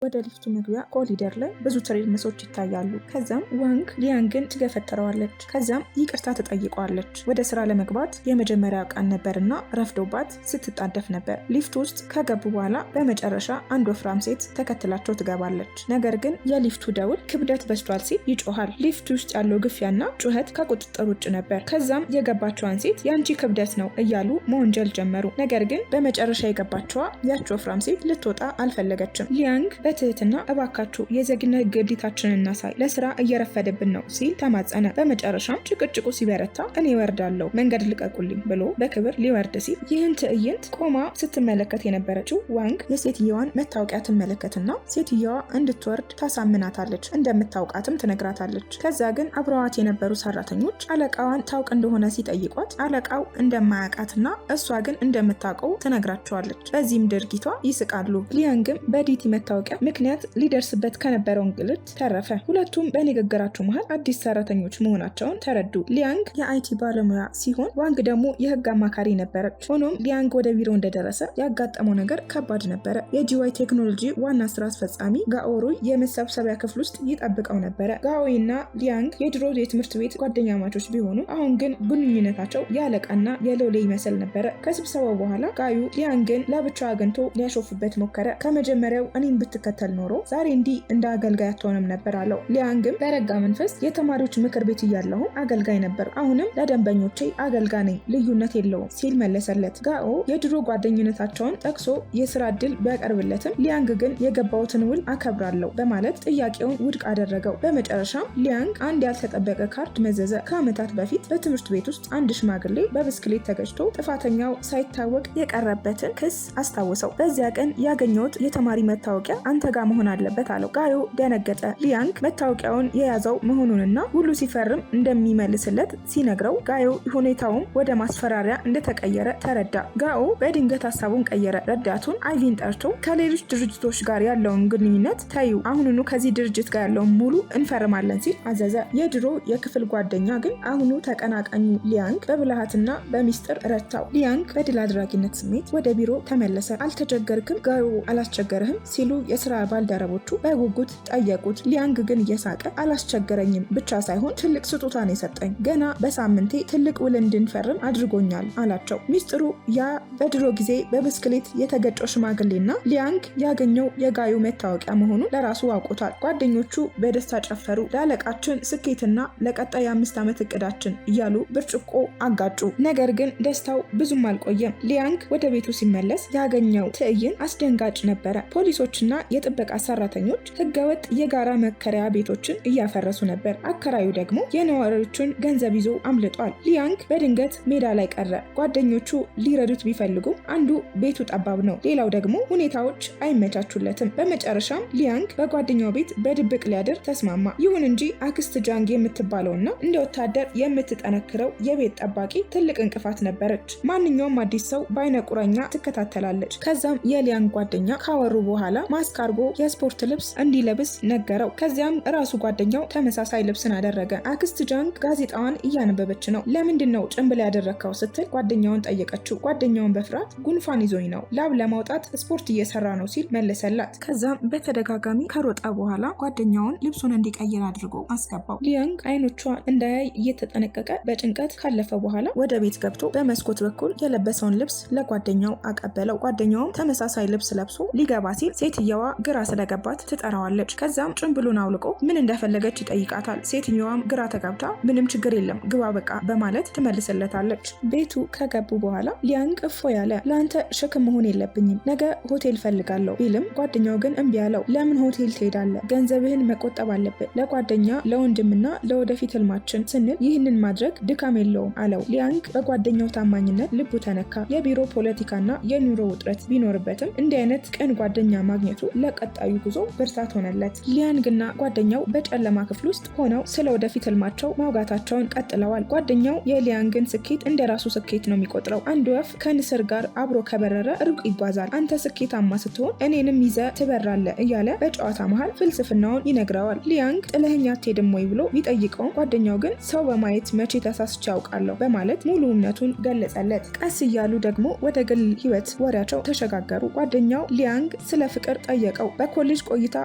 ወደ ሊፍቱ መግቢያ ኮሪደር ላይ ብዙ ቴርሙሶች ይታያሉ። ከዛም ዋንግ ሊያንግን ትገፈትረዋለች። ከዛም ይቅርታ ትጠይቀዋለች። ወደ ስራ ለመግባት የመጀመሪያ ቀን ነበርና ረፍዶባት ስትጣደፍ ነበር። ሊፍት ውስጥ ከገቡ በኋላ በመጨረሻ አንድ ወፍራም ሴት ተከትላቸው ትገባለች። ነገር ግን የሊፍቱ ደውል ክብደት በዝቷል ሲል ይጮሃል። ሊፍት ውስጥ ያለው ግፊያና ጩኸት ከቁጥጥር ውጭ ነበር። ከዛም የገባችዋን ሴት ያንቺ ክብደት ነው እያሉ መወንጀል ጀመሩ። ነገር ግን በመጨረሻ የገባችዋ ያቺ ወፍራም ሴት ልትወጣ አልፈለገችም። ሊያንግ በትህትና እባካችሁ የዜግነት ግዴታችንን እናሳይ፣ ለስራ እየረፈደብን ነው ሲል ተማጸነ። በመጨረሻም ጭቅጭቁ ሲበረታ እኔ እወርዳለሁ፣ መንገድ ልቀቁልኝ ብሎ በክብር ሊወርድ ሲል ይህን ትዕይንት ቆማ ስትመለከት የነበረችው ዋንግ የሴትየዋን መታወቂያ ትመለከትና ሴትየዋ እንድትወርድ ታሳምናታለች። እንደምታውቃትም ትነግራታለች። ከዛ ግን አብረዋት የነበሩ ሰራተኞች አለቃዋን ታውቅ እንደሆነ ሲጠይቋት አለቃው እንደማያውቃትና እሷ ግን እንደምታውቀው ትነግራቸዋለች። በዚህም ድርጊቷ ይስቃሉ። ሊያንግም በዲቲ መታወቂያ ምክንያት ሊደርስበት ከነበረው እንግልት ተረፈ። ሁለቱም በንግግራቸው መሃል አዲስ ሰራተኞች መሆናቸውን ተረዱ። ሊያንግ የ IT ባለሙያ ሲሆን ዋንግ ደግሞ የህግ አማካሪ ነበረች። ሆኖም ሊያንግ ወደ ቢሮ እንደደረሰ ያጋጠመው ነገር ከባድ ነበረ። የጂዋይ ቴክኖሎጂ ዋና ስራ አስፈጻሚ ጋኦሩይ የመሰብሰቢያ ክፍል ውስጥ ይጠብቀው ነበረ። ጋኦይ እና ሊያንግ የድሮ የትምህርት ቤት ጓደኛማቾች ቢሆኑም አሁን ግን ግንኙነታቸው የአለቃና የሎሌ ይመስል ነበረ። ከስብሰባው በኋላ ጋዩ ሊያንግን ለብቻው አግኝቶ ሊያሾፍበት ሞከረ። ከመጀመሪያው እኔን ብትከተል ኖሮ ዛሬ እንዲህ እንደ አገልጋይ አትሆንም ነበር አለው። ሊያንግም በረጋ መንፈስ የተማሪዎች ምክር ቤት እያለሁም አገልጋይ ነበር፣ አሁንም ለደንበኞቼ አገልጋይ ነኝ፣ ልዩነት የለውም ሲል መለሰለት። ጋኦ የድሮ ጓደኝነታቸውን ጠቅሶ የስራ እድል ቢያቀርብለትም ሊያንግ ግን የገባውትን ውል አከብራለሁ በማለት ጥያቄውን ውድቅ አደረገው። በመጨረሻም ሊያንግ አንድ ያልተጠበቀ ካርድ መዘዘ። ከዓመታት በፊት በትምህርት ቤት ውስጥ አንድ ሽማግሌ በብስክሌት ተገጭቶ ጥፋተኛው ሳይታወቅ የቀረበትን ክስ አስታወሰው። በዚያ ቀን ያገኘሁት የተማሪ መታወቂያ አንተ ጋር መሆን አለበት አለው። ጋዮ ደነገጠ። ሊያንግ መታወቂያውን የያዘው መሆኑንና ውሉ ሲፈርም እንደሚመልስለት ሲነግረው ጋዮ ሁኔታውም ወደ ማስፈራሪያ እንደተቀየረ ተረዳ። ጋኦ በድንገት ሀሳቡን ቀየረ። ረዳቱን አይቪን ጠርቶ ከሌሎች ድርጅቶች ጋር ያለውን ግንኙነት ተዩ፣ አሁኑኑ ከዚህ ድርጅት ጋር ያለውን ሙሉ እንፈርማለን ሲል አዘዘ። የድሮ የክፍል ጓደኛ ግን አሁኑ ተቀናቃኙ ሊያንግ በብልሃትና በሚስጥር ረታው። ሊያንግ በድል አድራጊነት ስሜት ወደ ቢሮ ተመለሰ። አልተቸገርክም ጋዮ አላስቸገርህም ሲሉ የስራ ባልደረቦቹ በጉጉት ጠየቁት። ሊያንግ ግን እየሳቀ አላስቸገረኝም ብቻ ሳይሆን ትልቅ ስጦታ ነው የሰጠኝ፣ ገና በሳምንቴ ትልቅ ውል እንድንፈርም አድርጎኛል አላቸው። ሚስጥሩ ያ በድሮ ጊዜ በብስክሌት የተገጨው ሽማግሌና ሊያንግ ያገኘው የጋዩ መታወቂያ መሆኑን ለራሱ አውቆታል። ጓደኞቹ በደስታ ጨፈሩ። ለአለቃችን ስኬትና ለቀጣይ የ5 ዓመት እቅዳችን እያሉ ብርጭቆ አጋጩ። ነገር ግን ደስታው ብዙም አልቆየም። ሊያንግ ወደ ቤቱ ሲመለስ ያገኘው ትዕይንት አስደንጋጭ ነበረ። ፖሊሶችና የጥበቃ ሰራተኞች ህገወጥ የጋራ መከራያ ቤቶችን እያፈረሱ ነበር። አከራዩ ደግሞ የነዋሪዎቹን ገንዘብ ይዞ አምልጧል። ሊያንግ በድንገት ሜዳ ላይ ቀረ። ጓደኞቹ ሊረዱት ቢፈልጉም አንዱ ቤቱ ጠባብ ነው፣ ሌላው ደግሞ ሁኔታዎች አይመቻቹለትም። በመጨረሻም ሊያንግ በጓደኛው ቤት በድብቅ ሊያድር ተስማማ። ይሁን እንጂ አክስት ጃንግ የምትባለውና እንደ ወታደር የምትጠነክረው የቤት ጠባቂ ትልቅ እንቅፋት ነበረች። ማንኛውም አዲስ ሰው በአይነ ቁራኛ ትከታተላለች። ከዛም የሊያንግ ጓደኛ ካወሩ በኋላ ማስክ አርጎ የስፖርት ልብስ እንዲለብስ ነገረው። ከዚያም ራሱ ጓደኛው ተመሳሳይ ልብስን አደረገ። አክስት ጃንግ ጋዜጣዋን እያነበበች ነው። ለምንድን ነው ጭንብል ያደረግከው ስትል ጓደኛውን ጠየቀችው። ጓደኛውን በፍርሃት ጉንፋን ይዞኝ ነው፣ ላብ ለማውጣት ስፖርት እየሰራ ነው ሲል መለሰላት። ከዛም በተደጋጋሚ ከሮጠ በኋላ ጓደኛውን ልብሱን እንዲቀይር አድርጎ አስገባው። ሊያንግ አይኖቿ እንዳያይ እየተጠነቀቀ በጭንቀት ካለፈ በኋላ ወደ ቤት ገብቶ በመስኮት በኩል የለበሰውን ልብስ ለጓደኛው አቀበለው። ጓደኛውም ተመሳሳይ ልብስ ለብሶ ሊገባ ሲል ሴትየዋ ግራ ስለገባት ትጠራዋለች። ከዛም ጭንብሉን አውልቆ ምን እንደፈለገች ይጠይቃታል። ሴትየዋም ግራ ተጋብታ ምንም ችግር የለም ግባ በቃ በማለት ትመልስለታለች። ቤቱ ከገቡ በኋላ ሊያንግ እፎይ አለ ለአንተ ሸክም መሆን የለብኝም፣ ነገ ሆቴል ፈልጋለሁ ቢልም ጓደኛው ግን እምቢ አለው። ለምን ሆቴል ትሄዳለህ? ገንዘብህን መቆጠብ አለብን። ለጓደኛ ለወንድምና ለወደፊት ህልማችን ስንል ይህንን ማድረግ ድካም የለውም አለው። ሊያንግ በጓደኛው ታማኝነት ልቡ ተነካ። የቢሮ ፖለቲካና የኑሮ ውጥረት ቢኖርበትም እንዲህ አይነት ቅን ጓደኛ ማግኘቱ ለቀጣዩ ጉዞ ብርታት ሆነለት። ሊያንግና ጓደኛው በጨለማ ክፍል ውስጥ ሆነው ስለ ወደፊት ህልማቸው ማውጋታቸውን ቀጥለዋል። ጓደኛው የሊያንግን ስኬት እንደ ራሱ ስኬት ነው የሚቆጥረው። አንድ ወፍ ከንስር ጋር አብሮ ከበረረ ሩቅ ይጓዛል። አንተ ስኬታማ ስትሆን እኔንም ይዘህ ትበራለህ እያለ በጨዋታ መሃል ፍልስፍናውን ይነግረዋል። ሊያንግ ጥለኸኝ አትሄድም ወይ ብሎ ቢጠይቀውም ጓደኛው ግን ሰው በማየት መቼ ተሳስቼ አውቃለሁ በማለት ሙሉ እምነቱን ገለጸለት። ቀስ እያሉ ደግሞ ወደ ግል ህይወት ወሬያቸው ተሸጋገሩ። ጓደኛው ሊያንግ ስለ ፍቅር ጠየቀው። ጠየቀው። በኮሌጅ ቆይታ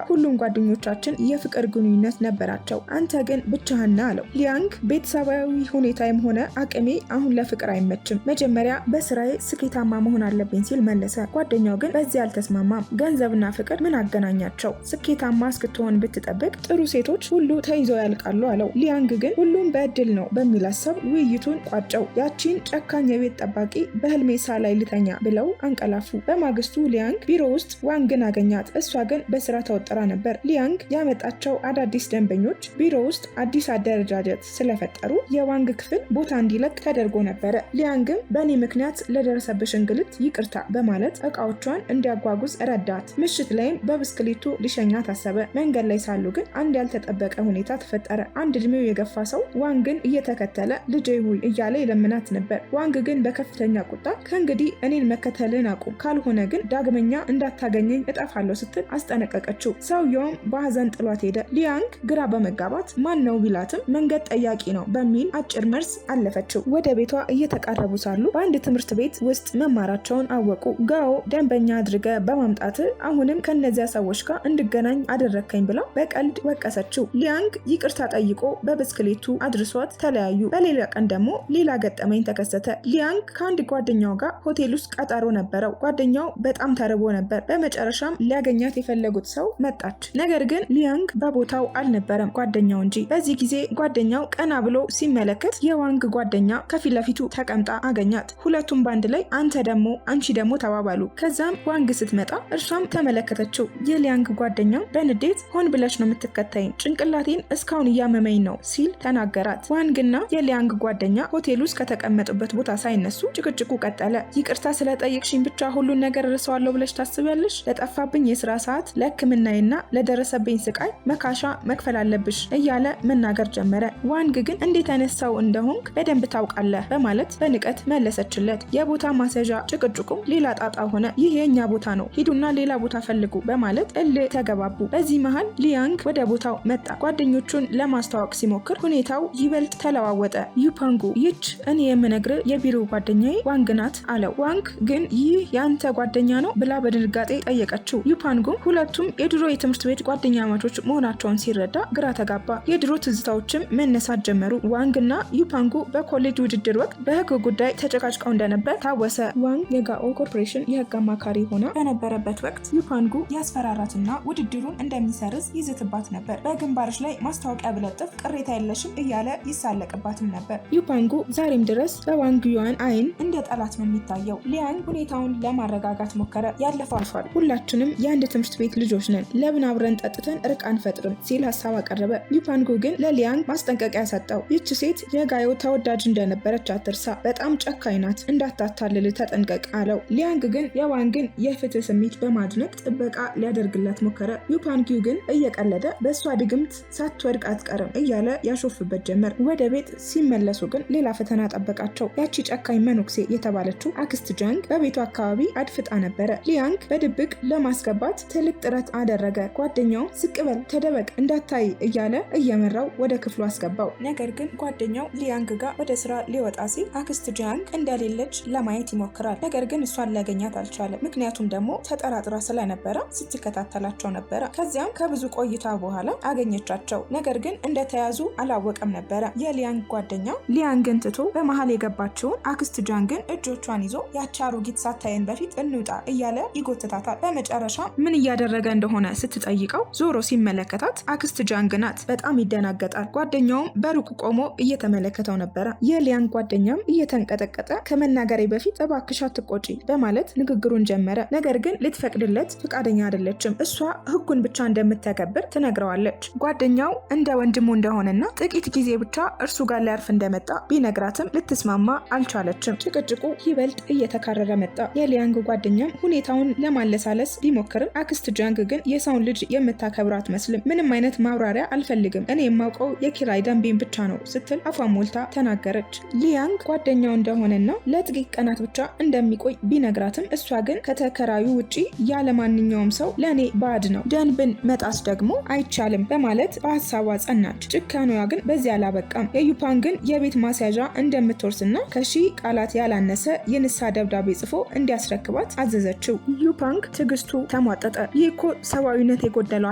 ሁሉም ጓደኞቻችን የፍቅር ግንኙነት ነበራቸው፣ አንተ ግን ብቻህን ነህ አለው። ሊያንግ ቤተሰባዊ ሁኔታዬም ሆነ አቅሜ አሁን ለፍቅር አይመችም፣ መጀመሪያ በስራዬ ስኬታማ መሆን አለብኝ ሲል መለሰ። ጓደኛው ግን በዚህ አልተስማማም። ገንዘብና ፍቅር ምን አገናኛቸው? ስኬታማ እስክትሆን ብትጠብቅ ጥሩ ሴቶች ሁሉ ተይዘው ያልቃሉ አለው። ሊያንግ ግን ሁሉም በእድል ነው በሚል ሀሳብ ውይይቱን ቋጨው። ያቺን ጨካኝ የቤት ጠባቂ በህልሜ ሳላይ ልተኛ ብለው አንቀላፉ። በማግስቱ ሊያንግ ቢሮ ውስጥ ዋንግን አገኛት። እሷ ግን በስራ ተወጥራ ነበር። ሊያንግ ያመጣቸው አዳዲስ ደንበኞች ቢሮ ውስጥ አዲስ አደረጃጀት ስለፈጠሩ የዋንግ ክፍል ቦታ እንዲለቅ ተደርጎ ነበረ። ሊያንግም በእኔ ምክንያት ለደረሰብሽ እንግልት ይቅርታ በማለት እቃዎቿን እንዲያጓጉዝ ረዳት። ምሽት ላይም በብስክሌቱ ሊሸኛት አሰበ። መንገድ ላይ ሳሉ ግን አንድ ያልተጠበቀ ሁኔታ ተፈጠረ። አንድ እድሜው የገፋ ሰው ዋንግን እየተከተለ ልጄ ሆይ እያለ ይለምናት ነበር። ዋንግ ግን በከፍተኛ ቁጣ ከእንግዲህ እኔን መከተልን አቁም፣ ካልሆነ ግን ዳግመኛ እንዳታገኘኝ እጠፋለሁ ስትል አስጠነቀቀችው። ሰውየውም በሀዘን ጥሏት ሄደ። ሊያንግ ግራ በመጋባት ማን ነው ቢላትም መንገድ ጠያቂ ነው በሚል አጭር መልስ አለፈችው። ወደ ቤቷ እየተቃረቡ ሳሉ በአንድ ትምህርት ቤት ውስጥ መማራቸውን አወቁ። ጋኦ ደንበኛ አድርገ በማምጣት አሁንም ከነዚያ ሰዎች ጋር እንድገናኝ አደረግከኝ ብላ በቀልድ ወቀሰችው። ሊያንግ ይቅርታ ጠይቆ በብስክሌቱ አድርሷት ተለያዩ። በሌላ ቀን ደግሞ ሌላ ገጠመኝ ተከሰተ። ሊያንግ ከአንድ ጓደኛው ጋር ሆቴል ውስጥ ቀጠሮ ነበረው። ጓደኛው በጣም ተርቦ ነበር። በመጨረሻም ሊያገኛት የፈለጉት ሰው መጣች። ነገር ግን ሊያንግ በቦታው አልነበረም፣ ጓደኛው እንጂ። በዚህ ጊዜ ጓደኛው ቀና ብሎ ሲመለከት የዋንግ ጓደኛ ከፊት ለፊቱ ተቀምጣ አገኛት። ሁለቱም በአንድ ላይ አንተ ደግሞ አንቺ ደግሞ ተባባሉ። ከዛም ዋንግ ስትመጣ እርሷም ተመለከተችው። የሊያንግ ጓደኛ በንዴት ሆን ብለሽ ነው የምትከተይኝ፣ ጭንቅላቴን እስካሁን እያመመኝ ነው ሲል ተናገራት። ዋንግና የሊያንግ ጓደኛ ሆቴል ውስጥ ከተቀመጡበት ቦታ ሳይነሱ ጭቅጭቁ ቀጠለ። ይቅርታ ስለጠየቅሽኝ ብቻ ሁሉን ነገር እረሳዋለሁ ብለሽ ታስቢያለሽ? ለጠፋብኝ የስራ ሰዓት፣ ለሕክምናዬና ለደረሰብኝ ስቃይ መካሻ መክፈል አለብሽ እያለ መናገር ጀመረ። ዋንግ ግን እንዴት አይነት ሰው እንደሆንክ በደንብ ታውቃለህ በማለት በንቀት መለሰችለት። የቦታ ማስያዣ ጭቅጭቁም ሌላ ጣጣ ሆነ። ይህ የእኛ ቦታ ነው፣ ሂዱና ሌላ ቦታ ፈልጉ በማለት እልህ ተገባቡ። በዚህ መሃል ሊያንግ ወደ ቦታው መጣ። ጓደኞቹን ለማስተዋወቅ ሲሞክር ሁኔታው ይበልጥ ተለዋወጠ። ዩፓንጉ ይች እኔ የምነግርህ የቢሮ ጓደኛዬ ዋንግ ናት አለው። ዋንግ ግን ይህ የአንተ ጓደኛ ነው ብላ በድንጋጤ ጠየቀችው። ዩፓንጉም ሁለቱም የድሮ የትምህርት ቤት ጓደኛማቾች መሆናቸውን ሲረዳ ግራ ተጋባ። የድሮ ትዝታዎችም መነሳት ጀመሩ። ዋንግና ዩፓንጉ በኮሌጅ ውድድር ወቅት በህግ ጉዳይ ተጨቃጭቀው እንደነበር ታወሰ። ዋንግ የጋኦ ኮርፖሬሽን የህግ አማካሪ ሆና በነበረበት ወቅት ዩፓንጉ ያስፈራራትና ውድድሩን እንደሚሰርዝ ይዝትባት ነበር። በግንባርሽ ላይ ማስታወቂያ ብለጥፍ ቅሬታ የለሽም እያለ ይሳለቅባትም ነበር። ዩፓንጉ ዛሬም ድረስ በዋንግ ዩዋን አይን እንደ ጠላት ነው የሚታየው። ሊያንግ ሁኔታውን ለማረጋጋት ሞከረ። ያለፈው አልፏል፣ ሁላችንም የአንድ ትምህርት ቤት ልጆች ነን፣ ለምን አብረን ጠጥተን እርቅ አንፈጥርም ሲል ሀሳብ አቀረበ። ዩፓንጉ ግን ለሊያንግ ማስጠንቀቂያ ሰጠው። ይህች ሴት የጋዮ ተወዳጅ እንደነበረች አትርሳ፣ በጣም ጨካኝ ናት፣ እንዳታታልል ተጠንቀቅ አለው። ሊያንግ ግን የዋንግን የፍትህ ስሜት በማድነቅ ጥበቃ ሊያደርግላት ሞከረ። ዩፓንጉ ግን እየቀለደ በእሷ ድግምት ሳትወድቅ አትቀርም እያለ ያሾፍበት ጀመር። ወደ ቤት ሲመለሱ ግን ሌላ ፈተና ጠበቃቸው። ያቺ ጨካኝ መነኩሴ የተባለችው አክስት ጃንግ በቤቱ አካባቢ አድፍጣ ነበረ። ሊያንግ በድብቅ ለማስገባት ትልቅ ጥረት አደረገ። ጓደኛው ዝቅ በል፣ ተደበቅ፣ እንዳታይ እያለ እየመራው ወደ ክፍሉ አስገባው። ነገር ግን ጓደኛው ሊያንግ ጋር ወደ ስራ ሊወጣ ሲል አክስት ጃንግ እንደሌለች ለማየት ይሞክራል። ነገር ግን እሷን ሊያገኛት አልቻለም። ምክንያቱም ደግሞ ተጠራጥራ ስለነበረ ስትከታተላቸው ነበረ። ከዚያም ከብዙ ቆይታ በኋላ አገኘቻቸው። ነገር ግን እንደተያዙ አላወቀም ነበረ። የሊያንግ ጓደኛ ሊያንግን ትቶ በመሀል የገባችውን አክስት ጃንግን እጆቿን ይዞ ያቺ አሮጊት ሳታየን በፊት እንውጣ እያለ ይጎትታታል። በመጨረሻ ምን እያደረገ እንደሆነ ስትጠይቀው ዞሮ ሲመለከታት አክስት ጃንግ ናት። በጣም ይደናገጣል። ጓደኛውም በሩቁ ቆሞ እየተመለከተው ነበረ። የሊያንግ ጓደኛም እየተንቀጠቀጠ ከመናገሬ በፊት እባክሽ አትቆጪ በማለት ንግግሩን ጀመረ። ነገር ግን ልትፈቅድለት ፈቃደኛ አይደለችም። እሷ ሕጉን ብቻ እንደምተገብር ትነግረዋለች። ጓደኛው እንደ ወንድሙ እንደሆነና ጥቂት ጊዜ ብቻ እርሱ ጋር ሊያርፍ እንደመጣ ቢነግራትም ልትስማማ አልቻለችም። ጭቅጭቁ ይበልጥ እየተካረረ መጣ። የሊያንግ ጓደኛም ሁኔታውን ለማለሳለስ ቢሞክርም አክስት ጃንግ ግን የሰውን ልጅ የምታከብር አትመስልም። ምንም አይነት ማብራሪያ አልፈልግም፣ እኔ የማውቀው የኪራይ ደንቤን ብቻ ነው ስትል አፏን ሞልታ ተናገረች። ሊያንግ ጓደኛው እንደሆነና ለጥቂት ቀናት ብቻ እንደሚቆይ ቢነግራትም እሷ ግን ከተከራዩ ውጪ ያለ ማንኛውም ሰው ለእኔ ባዕድ ነው፣ ደንብን መጣስ ደግሞ አይቻልም በማለት በሀሳቧ ጸናች። ጭካኔዋ ግን በዚያ አላበቃም። የዩፓንግን የቤት ማስያዣ እንደምትወርስና ከሺህ ቃላት ያላነሰ የንስሐ ደብዳቤ ጽፎ እንዲያስረክባት አዘዘችው። ዩፓንግ ትዕግስቱ ተሟጠጠ። አንጓጠጠ። ይህ እኮ ሰብአዊነት የጎደለው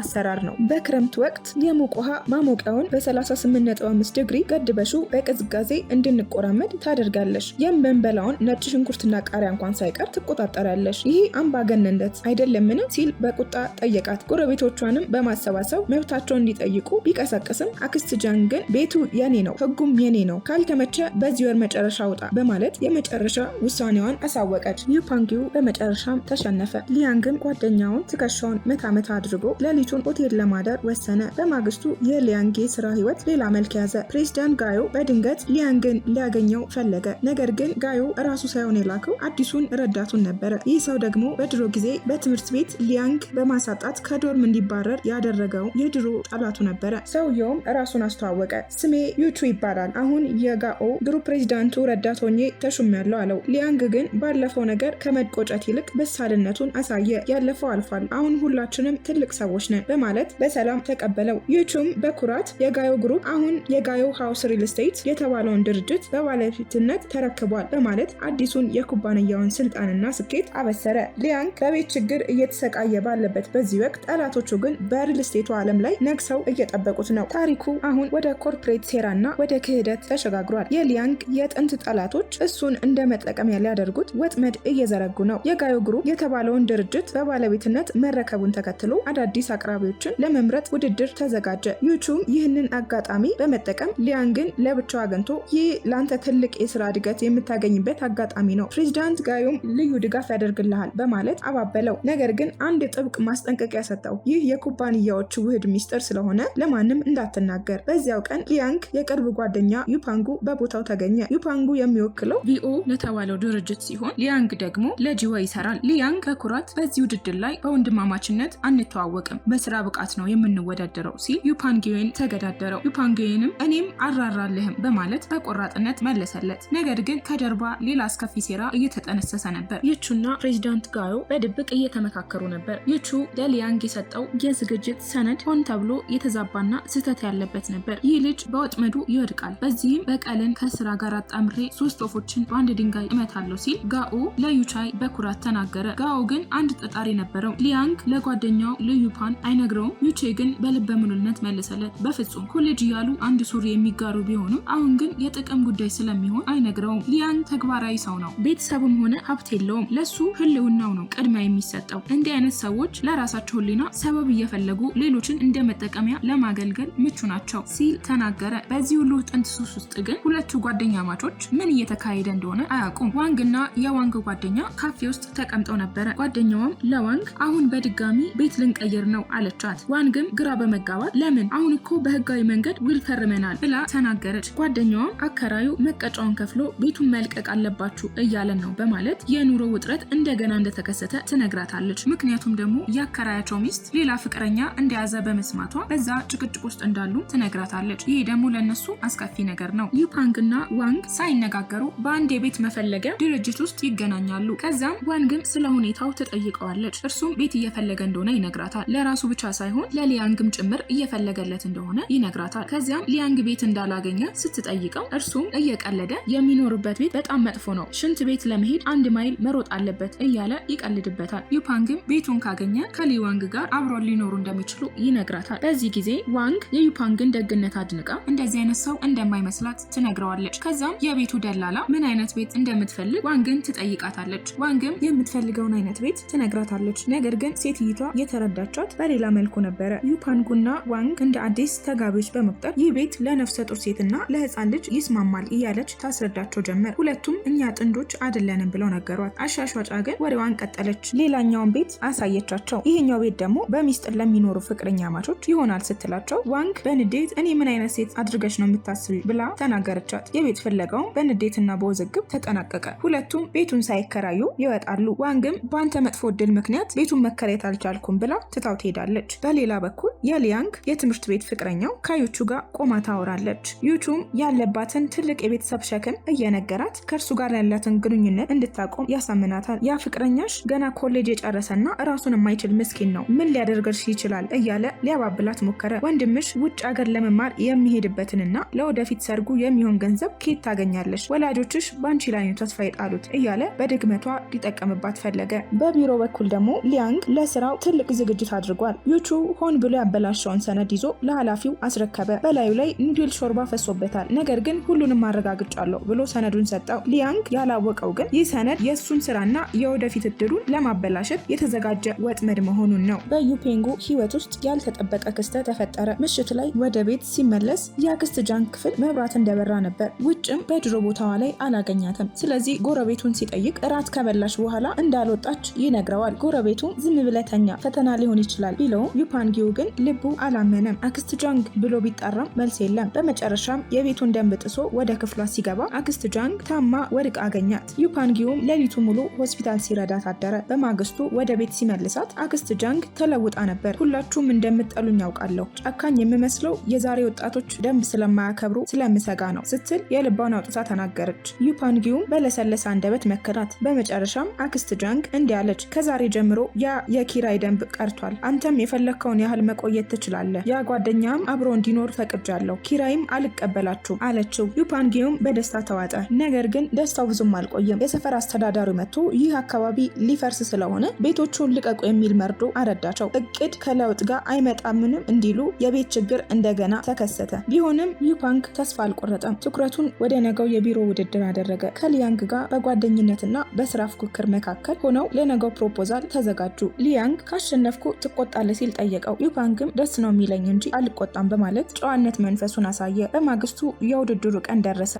አሰራር ነው። በክረምት ወቅት የሙቅ ውሃ ማሞቂያውን በ38.5 ዲግሪ ገድበሹ በቅዝቃዜ እንድንቆራመድ ታደርጋለሽ። የምንበላውን ነጭ ሽንኩርትና ቃሪያ እንኳን ሳይቀር ትቆጣጠራለሽ። ይሄ አምባገነንነት አይደለምን? ሲል በቁጣ ጠየቃት። ጎረቤቶቿንም በማሰባሰብ መብታቸውን እንዲጠይቁ ቢቀሰቅስም አክስት ጃንግ ግን ቤቱ የኔ ነው፣ ህጉም የኔ ነው፣ ካልተመቸ በዚህ ወር መጨረሻ ውጣ በማለት የመጨረሻ ውሳኔዋን አሳወቀች። ዩፓንጊው በመጨረሻም ተሸነፈ። ሊያንግም ጓደኛውን ትከሻውን መታ መታ አድርጎ ሌሊቱን ሆቴል ለማደር ወሰነ። በማግስቱ የሊያንግ የስራ ህይወት ሌላ መልክ ያዘ። ፕሬዚዳንት ጋዮ በድንገት ሊያንግን ሊያገኘው ፈለገ። ነገር ግን ጋዮ ራሱ ሳይሆን የላከው አዲሱን ረዳቱን ነበረ። ይህ ሰው ደግሞ በድሮ ጊዜ በትምህርት ቤት ሊያንግ በማሳጣት ከ dorm እንዲባረር ያደረገው የድሮ ጠላቱ ነበረ። ሰውየውም ራሱን አስተዋወቀ። ስሜ ዩቹ ይባላል። አሁን የጋኦ ግሩፕ ፕሬዚዳንቱ ረዳት ሆኜ ተሹሜያለሁ አለው። ሊያንግ ግን ባለፈው ነገር ከመቆጨት ይልቅ በሳልነቱን አሳየ። ያለፈው አልፏል፣ አሁን ሁላችንም ትልቅ ሰዎች ነን በማለት በሰላም ተቀበለው። ዩቹም በኩራት የጋዮ ግሩፕ አሁን የጋዮ ሃውስ ሪል ስቴት የተባለውን ድርጅት በባለቤትነት ተረክቧል በማለት አዲሱን የኩባንያውን ስልጣንና ስኬት አበሰረ። ሊያንግ በቤት ችግር እየተሰቃየ ባለበት በዚህ ወቅት ጠላቶቹ ግን በሪል ስቴቱ ዓለም ላይ ነግሰው እየጠበቁት ነው። ታሪኩ አሁን ወደ corporate ሴራና ወደ ክህደት ተሸጋግሯል። የሊያንግ የጥንት ጠላቶች እሱን እንደ መጠቀሚያ ሊያደርጉት ወጥመድ እየዘረጉ ነው። የጋዮ ግሩፕ የተባለውን ድርጅት በባለቤትነት መረከቡን ተከትሎ አዳዲስ አቅራቢዎችን ለመምረጥ ውድድር ተዘጋጀ። ዩቹም ይህንን አጋጣሚ በመጠቀም ሊያንግን ለብቻው አግኝቶ ይህ ለአንተ ትልቅ የስራ እድገት የምታገኝበት አጋጣሚ ነው፣ ፕሬዚዳንት ጋዮም ልዩ ድጋፍ ያደርግልሃል በማለት አባበለው። ነገር ግን አንድ ጥብቅ ማስጠንቀቂያ ሰጠው። ይህ የኩባንያዎች ውህድ ሚስጥር ስለሆነ ለማንም እንዳትናገር። በዚያው ቀን ሊያንግ የቅርብ ጓደኛ ዩፓንጉ በቦታው ተገኘ። ዩፓንጉ የሚወክለው ቪኦ ለተባለው ድርጅት ሲሆን ሊያንግ ደግሞ ለጂወ ይሰራል። ሊያንግ በኩራት በዚህ ውድድር ላይ በወንድማማችነት አንተዋወቅም፣ በስራ ብቃት ነው የምንወዳደረው ሲል ዩፓንጊዌን ተገዳደረው። ዩፓንጊዌንም እኔም አልራራልህም በማለት በቆራጥነት መለሰለት። ነገር ግን ከጀርባ ሌላ አስከፊ ሴራ እየተጠነሰሰ ነበር። ይቹና ፕሬዚዳንት ጋዮ በድብቅ እየተመካከሩ ነበር። ይቹ ለሊያንግ የሰጠው የዝግጅት ሰነድ ሆን ተብሎ የተዛባና ስህተት ያለበት ነበር። ይህ ልጅ በወጥመዱ ይወድቃል፣ በዚህም በቀልን ከስራ ጋር አጣምሬ 3 ወፎችን በአንድ ድንጋይ እመታለሁ ሲል ጋኦ ለዩቻይ በኩራት ተናገረ። ጋኦ ግን አንድ ጥርጣሬ ነበረው። ሊያንግ ለጓደኛው ለዩፓን አይነግረውም። ዩቼ ግን በልበ ሙሉነት መለሰለት። በፍጹም ኮሌጅ እያሉ አንድ ሱሪ የሚጋሩ ቢሆንም አሁን ግን የጥቅም ጉዳይ ስለሚሆን አይነግረውም። ሊያንግ ተግባራዊ ሰው ነው። ቤተሰብም ሆነ ሀብት የለውም። ለሱ ህልውናው ነው ቅድሚያ የሚሰጠው። እንዲህ አይነት ሰዎች ለራሳቸው ህሊና ሰበብ እየፈለጉ ሌሎችን እንደ መጠቀሚያ ለማገልገል ምቹ ናቸው ሲል ተናገረ። በዚህ ሁሉ ጥንስስ ውስጥ ግን ሁለቱ ጓደኛማቾች ምን እየተካሄደ እንደሆነ አያውቁም። ዋንግና የዋንግ ጓደኛ ካፌ ውስጥ ተቀምጠው ነበረ። ጓደኛዋም ለዋንግ አሁን በድጋሚ ቤት ልንቀይር ነው አለቻት። ዋንግም ግራ በመጋባት ለምን አሁን እኮ በህጋዊ መንገድ ውል ፈርመናል ብላ ተናገረች። ጓደኛዋም አከራዩ መቀጫውን ከፍሎ ቤቱን መልቀቅ አለባችሁ እያለን ነው በማለት የኑሮ ውጥረት እንደገና እንደተከሰተ ትነግራታለች። ምክንያቱም ደግሞ ያከራያቸው ሚስት ሌላ ፍቅረኛ እንደያዘ በመስማቷ በዛ ጭቅጭቅ ውስጥ እንዳሉ ትነግራታለች። ይሄ ደግሞ ለነሱ አስከፊ ነገር ነው። ዩፓንግና ዋንግ ሳይነጋገሩ በአንድ የቤት መፈለጊያ ድርጅት ውስጥ ይገናኛሉ። ከዛም ዋንግም ስለ ሁኔታው ትጠይቀዋለች። እርሱም ቤት እየፈለገ እንደሆነ ይነግራታል። ለራሱ ብቻ ሳይሆን ለሊያንግም ጭምር እየፈለገለት እንደሆነ ይነግራታል። ከዚያም ሊያንግ ቤት እንዳላገኘ ስትጠይቀው እርሱም እየቀለደ የሚኖርበት ቤት በጣም መጥፎ ነው፣ ሽንት ቤት ለመሄድ 1 ማይል መሮጥ አለበት እያለ ይቀልድበታል። ዩፓንግም ቤቱን ካገኘ ከሊዋንግ ጋር አብሮ ሊኖሩ እንደሚችሉ ይነግራታል። በዚህ ጊዜ ዋንግ የዩፓንግን ደግነት አድንቃ እንደዚህ አይነት ሰው እንደማይመስላት ትነግረዋለች። ከዛም የቤቱ ደላላ ምን አይነት ቤት እንደምትፈልግ ዋንግን ትጠይቃታለች። ዋንግም የምትፈልገውን አይነት ቤት ትነግራታለች። ነገር ግን ሴትይቷ የተረዳቻት በሌላ መልኩ ነበረ። ዩፓንጉና ዋንግ እንደ አዲስ ተጋቢዎች በመቁጠር ይህ ቤት ለነፍሰ ጡር ሴትና ለህፃን ልጅ ይስማማል እያለች ታስረዳቸው ጀመር። ሁለቱም እኛ ጥንዶች አይደለንም ብለው ነገሯት። አሻሿጫ ግን ወሬዋን ቀጠለች። ሌላኛውን ቤት አሳየቻቸው። ይሄኛው ቤት ደግሞ በሚስጥር ለሚኖሩ ፍቅረኛማቾች ይሆናል ስትላቸው ዋንግ በንዴት እኔ ምን አይነት ሴት አድርገሽ ነው የምታስቢ ብላ ተናገረቻት። የቤት ፍለጋውም በንዴትና በውዝግብ ተጠናቀቀ። ሁለቱም ቤቱን ሳይከራዩ ይወጣሉ። ዋንግም በአንተ መጥፎ እድል ምክንያት ቤቱን መከራየት አልቻልኩም ብላ ትታው ትሄዳለች። በሌላ በኩል የሊያንግ የትምህርት ቤት ፍቅረኛው ከዩቹ ጋር ቆማ ታወራለች። ዩቹም ያለባትን ትልቅ የቤተሰብ ሸክም እየነገራት ከእርሱ ጋር ያላትን ግንኙነት እንድታቆም ያሳምናታል። ያ ፍቅረኛሽ ገና ኮሌጅ የጨረሰና ራሱን የማይችል ምስኪን ነው፣ ምን ሊያደርግሽ ይችላል እያለ ሊያባብላት ሞከረ። ወንድምሽ ውጭ ሀገር ለመማር የሚሄድበትንና ለወደፊት ሰርጉ የሚሆን ገንዘብ ከየት ታገኛለሽ? ወላጆችሽ በአንቺ ላይ ነው ተስፋ የጣሉት እያለ በድክመቷ ሊጠቀምባት ፈለገ። በቢሮ በኩል ደግሞ ሊያንግ ለስራው ትልቅ ዝግጅት አድርጓል። ዩቹ ሆን ብሎ ያበላሸውን ሰነድ ይዞ ለኃላፊው አስረከበ። በላዩ ላይ noodle ሾርባ ፈሶበታል። ነገር ግን ሁሉንም አረጋግጫለሁ ብሎ ሰነዱን ሰጠው። ሊያንግ ያላወቀው ግን ይህ ሰነድ የእሱን ስራና የወደፊት እድሉን ለማበላሸት የተዘጋጀ ወጥመድ መሆኑን ነው። በዩፔንጉ ህይወት ውስጥ ያልተጠበቀ ክስተት ተፈጠረ። ምሽት ላይ ወደ ቤት ሲመለስ የአክስት ጃንግ ክፍል መብራት እንደበራ ነበር። ውጭም በድሮ ቦታዋ ላይ አላገኛትም። ስለዚህ ጎረቤቱን ሲጠይቅ እራት ከበላሽ በኋላ እንዳልወጣች ይነግረዋል። ጎረቤቱ ዝም ብለህ ተኛ፣ ፈተና ሊሆን ይችላል ቢለውም ዩፓንጊው ግን ልቡ አላመነም። አክስት ጃንግ ብሎ ቢጠራም መልስ የለም። በመጨረሻም የቤቱን ደንብ ጥሶ ወደ ክፍሏ ሲገባ አክስት ጃንግ ታማ ወድቃ አገኛት። ዩፓንጊውም ሌሊቱ ሙሉ ሆስፒታል ሲረዳት አደረ። በማግስቱ ወደ ቤት ሲመልሳት አክስት ጃንግ ተለውጣ ነበር። ሁላችሁም እንደምትጠሉኝ ያውቃለሁ፣ ጨካኝ የምመስለው የዛሬ ወጣቶች ደንብ ስለማያከብሩ ስለምሰጋ ነው ስትል የልቧን አውጥታ ተናገረች። ዩፓንጊውም በለሰለሰ አንደበት መከራት። በመጨረሻም አክስት ጃንግ እንዲህ አለች፣ ከዛሬ ጀምሮ ያ የኪራይ ደንብ ቀርቷል። አንተም የፈለግከውን ያህል መቆየት ትችላለህ። ያ ጓደኛም አብሮ እንዲኖር ፈቅጃለሁ። ኪራይም አልቀበላችሁም አለችው። ዩፓንጊውም በደስታ ተዋጠ። ነገር ግን ደስታው ብዙም አልቆየም። የሰፈር አስተዳዳሪው መጥቶ ይህ አካባቢ ሊፈርስ ስለሆነ ቤቶቹን ልቀቁ የሚል መርዶ አረዳቸው። እቅድ ከለውጥ ጋር አይመጣምንም እንዲሉ የቤት ችግር እንደገና ተከሰተ። ቢሆንም ዩፓንግ ተስፋ አልቆረጠም። ትኩረቱን ወደ ነገው የቢሮ ውድድር አደረገ። ከሊያንግ ጋር በጓደኝነትና በስራ ፉክክር መካከል ሆነው ለነገው ፕሮፖዛል ተዘጋጁ። ሊያንግ ካሸነፍኩ ትቆጣለህ ሲል ጠየቀው። ዩፓንግም ደስ ነው የሚለኝ እንጂ አልቆጣም በማለት ጨዋነት መንፈሱን አሳየ። በማግስቱ የውድድሩ ቀን ደረሰ።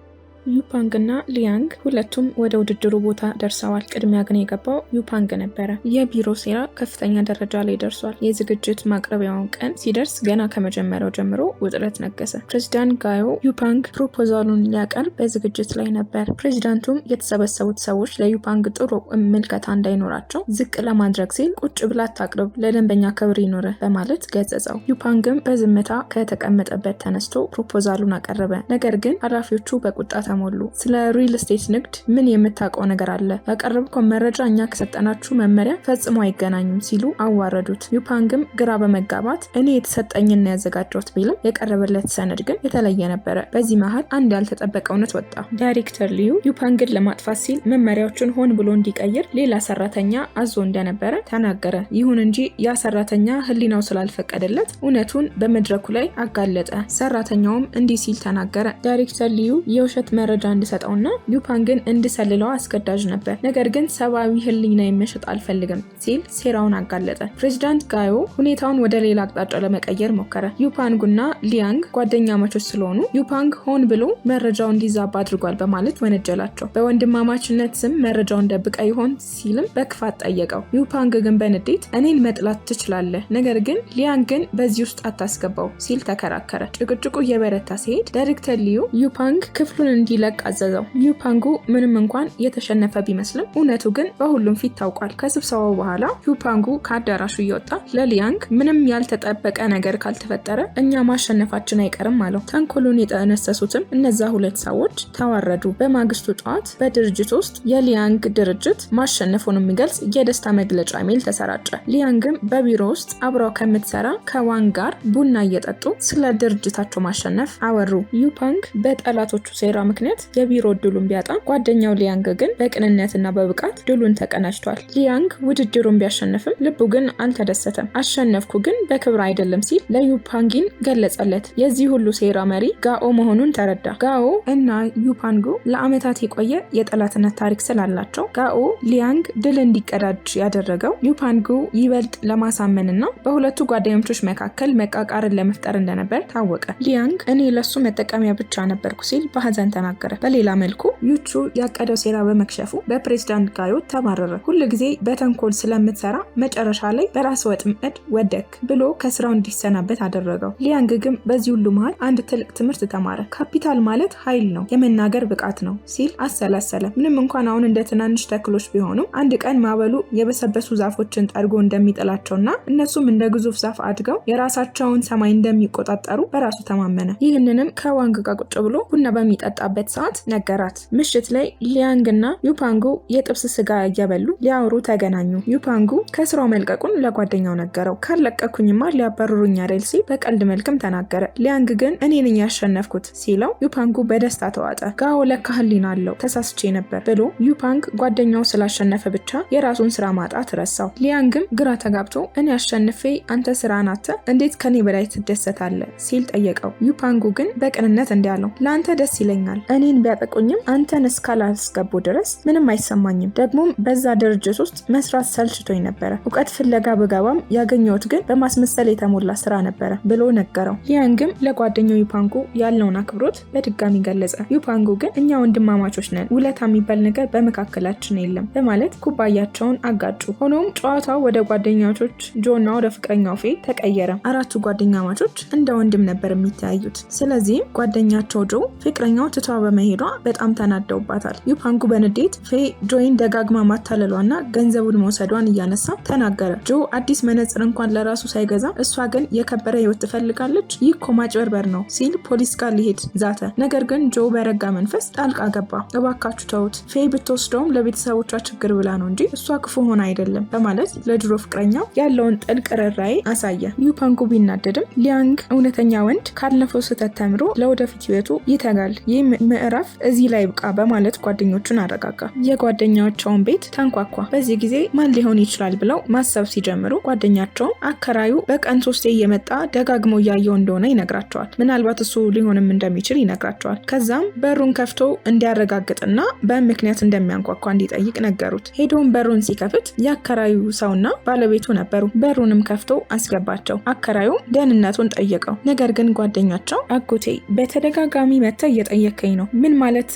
ዩፓንግ እና ሊያንግ ሁለቱም ወደ ውድድሩ ቦታ ደርሰዋል። ቅድሚያ ግን የገባው ዩፓንግ ነበረ። የቢሮ ሴራ ከፍተኛ ደረጃ ላይ ደርሷል። የዝግጅት ማቅረቢያውን ቀን ሲደርስ ገና ከመጀመሪያው ጀምሮ ውጥረት ነገሰ። ፕሬዚዳንት ጋዮ ዩፓንግ ፕሮፖዛሉን ሊያቀርብ በዝግጅት ላይ ነበር። ፕሬዚዳንቱም የተሰበሰቡት ሰዎች ለዩፓንግ ጥሩ ምልከታ እንዳይኖራቸው ዝቅ ለማድረግ ሲል ቁጭ ብላ አታቅርብ፣ ለደንበኛ ክብር ይኑርህ በማለት ገሰጸው። ዩፓንግም በዝምታ ከተቀመጠበት ተነስቶ ፕሮፖዛሉን አቀረበ። ነገር ግን ኃላፊዎቹ በቁጣ ተሞሉ። ስለ ሪል ስቴት ንግድ ምን የምታውቀው ነገር አለ? ያቀረብከው መረጃ እኛ ከሰጠናችሁ መመሪያ ፈጽሞ አይገናኝም ሲሉ አዋረዱት። ዩፓንግም ግራ በመጋባት እኔ የተሰጠኝን ያዘጋጀሁት ቢልም የቀረበለት ሰነድ ግን የተለየ ነበረ። በዚህ መሀል አንድ ያልተጠበቀ እውነት ወጣ። ዳይሬክተር ሊዩ ዩፓንግን ለማጥፋት ሲል መመሪያዎቹን ሆን ብሎ እንዲቀይር ሌላ ሰራተኛ አዞ እንደነበረ ተናገረ። ይሁን እንጂ ያ ሰራተኛ ሕሊናው ስላልፈቀደለት እውነቱን በመድረኩ ላይ አጋለጠ። ሰራተኛውም እንዲህ ሲል ተናገረ። ዳይሬክተር ሊዩ የውሸት መረጃ እንድሰጠውና ዩፓንግን እንድሰልለው አስገዳጅ ነበር። ነገር ግን ሰብአዊ ሕሊና መሸጥ አልፈልግም ሲል ሴራውን አጋለጠ። ፕሬዚዳንት ጋዮ ሁኔታውን ወደ ሌላ አቅጣጫ ለመቀየር ሞከረ። ዩፓንጉና ሊያንግ ጓደኛማቾች ስለሆኑ ዩፓንግ ሆን ብሎ መረጃው እንዲዛባ አድርጓል በማለት ወነጀላቸው። በወንድማማችነት ስም መረጃውን ደብቀህ ይሆን ሲልም በክፋት ጠየቀው። ዩፓንግ ግን በንዴት እኔን መጥላት ትችላለህ፣ ነገር ግን ሊያንግን በዚህ ውስጥ አታስገባው ሲል ተከራከረ። ጭቅጭቁ እየበረታ ሲሄድ ዳይሬክተር ሊዩ ዩፓንግ ክፍሉን እንዲለቅ አዘዘው። ዩፓንጉ ምንም እንኳን የተሸነፈ ቢመስልም እውነቱ ግን በሁሉም ፊት ታውቋል። ከስብሰባው በኋላ ዩፓንጉ ከአዳራሹ እየወጣ ለሊያንግ ምንም ያልተጠበቀ ነገር ካልተፈጠረ እኛ ማሸነፋችን አይቀርም አለው። ተንኮሉን የጠነሰሱትም እነዛ ሁለት ሰዎች ተዋረዱ። በማግስቱ ጠዋት በድርጅት ውስጥ የሊያንግ ድርጅት ማሸነፉን የሚገልጽ የደስታ መግለጫ ኢሜል ተሰራጨ። ሊያንግም በቢሮ ውስጥ አብረው ከምትሰራ ከዋንግ ጋር ቡና እየጠጡ ስለ ድርጅታቸው ማሸነፍ አወሩ። ዩፓንግ በጠላቶቹ ሴራ ምክንያት የቢሮ እድሉን ቢያጣም ጓደኛው ሊያንግ ግን በቅንነትና በብቃት ድሉን ተቀዳጅቷል። ሊያንግ ውድድሩን ቢያሸንፍም ልቡ ግን አልተደሰተም። አሸነፍኩ ግን በክብር አይደለም ሲል ለዩፓንጊን ገለጸለት። የዚህ ሁሉ ሴራ መሪ ጋኦ መሆኑን ተረዳ። ጋኦ እና ዩፓንጉ ለዓመታት የቆየ የጠላትነት ታሪክ ስላላቸው ጋኦ ሊያንግ ድል እንዲቀዳጅ ያደረገው ዩፓንጉ ይበልጥ ለማሳመንና በሁለቱ ጓደኛሞች መካከል መቃቃርን ለመፍጠር እንደነበር ታወቀ። ሊያንግ እኔ ለሱ መጠቀሚያ ብቻ ነበርኩ ሲል በሀዘን ተናገረ። በሌላ መልኩ ዩቹ ያቀደው ሴራ በመክሸፉ በፕሬዝዳንት ጋዮ ተባረረ። ሁል ጊዜ በተንኮል ስለምትሰራ መጨረሻ ላይ በራስ ወጥመድ ወደክ ብሎ ከስራው እንዲሰናበት አደረገው። ሊያንግ ግን በዚህ ሁሉ መሃል አንድ ትልቅ ትምህርት ተማረ። ካፒታል ማለት ኃይል ነው፣ የመናገር ብቃት ነው ሲል አሰላሰለ። ምንም እንኳን አሁን እንደ ትናንሽ ተክሎች ቢሆኑም አንድ ቀን ማዕበሉ የበሰበሱ ዛፎችን ጠርጎ እንደሚጥላቸውና እነሱም እንደ ግዙፍ ዛፍ አድገው የራሳቸውን ሰማይ እንደሚቆጣጠሩ በራሱ ተማመነ። ይህንንም ከዋንግ ጋር ቁጭ ብሎ ቡና በሚጠጣበት በመጣበት ሰዓት ነገራት። ምሽት ላይ ሊያንግና ዩፓንጉ የጥብስ ስጋ እየበሉ ሊያወሩ ተገናኙ። ዩፓንጉ ከስራው መልቀቁን ለጓደኛው ነገረው። ካለቀኩኝማ ሊያባርሩኝ አይደል ሲል በቀልድ መልክም ተናገረ። ሊያንግ ግን እኔ ነኝ ያሸነፍኩት ሲለው ዩፓንጉ በደስታ ተዋጠ። ጋኦ ለካ ህሊና አለው፣ ተሳስቼ ነበር ብሎ ዩፓንግ ጓደኛው ስላሸነፈ ብቻ የራሱን ስራ ማጣት ረሳው። ሊያንግም ግራ ተጋብቶ እኔ አሸንፌ አንተ ስራህን አጥተህ እንዴት ከኔ በላይ ትደሰታለህ ሲል ጠየቀው። ዩፓንጉ ግን በቅንነት እንዲህ አለው፣ ለአንተ ደስ ይለኛል፣ እኔን ቢያጠቁኝም አንተን እስካላስገቡ ድረስ ምንም አይሰማኝም። ደግሞም በዛ ድርጅት ውስጥ መስራት ሰልችቶኝ ነበረ። እውቀት ፍለጋ ብገባም ያገኘሁት ግን በማስመሰል የተሞላ ስራ ነበረ ብሎ ነገረው። ሊያንግም ለጓደኛው ዩፓንጉ ያለውን አክብሮት በድጋሚ ገለጸ። ዩፓንጉ ግን እኛ ወንድማማቾች ነን፣ ውለታ የሚባል ነገር በመካከላችን የለም በማለት ኩባያቸውን አጋጩ። ሆኖም ጨዋታው ወደ ጓደኛቾች ጆና ወደ ፍቅረኛው ፌ ተቀየረ። አራቱ ጓደኛማቾች እንደ ወንድም ነበር የሚተያዩት። ስለዚህም ጓደኛቸው ጆ ፍቅረኛው ትቷ በመሄዷ በጣም ተናደውባታል። ዩፓንጉ በንዴት ፌ ጆይን ደጋግማ ማታለሏና ገንዘቡን መውሰዷን እያነሳ ተናገረ። ጆ አዲስ መነጽር እንኳን ለራሱ ሳይገዛ እሷ ግን የከበረ ህይወት ትፈልጋለች፣ ይህ እኮ ማጭበርበር ነው ሲል ፖሊስ ጋር ሊሄድ ዛተ። ነገር ግን ጆ በረጋ መንፈስ ጣልቃ ገባ። እባካችሁ ተውት፣ ፌ ብትወስደውም ለቤተሰቦቿ ችግር ብላ ነው እንጂ እሷ ክፉ ሆና አይደለም በማለት ለድሮ ፍቅረኛው ያለውን ጥልቅ ርኅራኄ አሳየ። ዩፓንጉ ቢናደድም ሊያንግ እውነተኛ ወንድ ካለፈው ስህተት ተምሮ ለወደፊት ህይወቱ ይተጋል፣ ይህ ምዕራፍ እዚህ ላይ ይብቃ በማለት ጓደኞቹን አረጋጋ። የጓደኛቸውን ቤት ተንኳኳ። በዚህ ጊዜ ማን ሊሆን ይችላል ብለው ማሰብ ሲጀምሩ ጓደኛቸውም አከራዩ በቀን 3 እየመጣ ደጋግሞ እያየው እንደሆነ ይነግራቸዋል። ምናልባት እሱ ሊሆንም እንደሚችል ይነግራቸዋል። ከዛም በሩን ከፍቶ እንዲያረጋግጥና በምክንያት እንደሚያንኳኳ እንዲጠይቅ ነገሩት። ሄዶም በሩን ሲከፍት የአከራዩ ሰውና ባለቤቱ ነበሩ። በሩንም ከፍቶ አስገባቸው። አከራዩ ደህንነቱን ጠየቀው። ነገር ግን ጓደኛቸው አጎቴ በተደጋጋሚ መጥተህ እየጠየከኝ ነው፣ ምን ማለት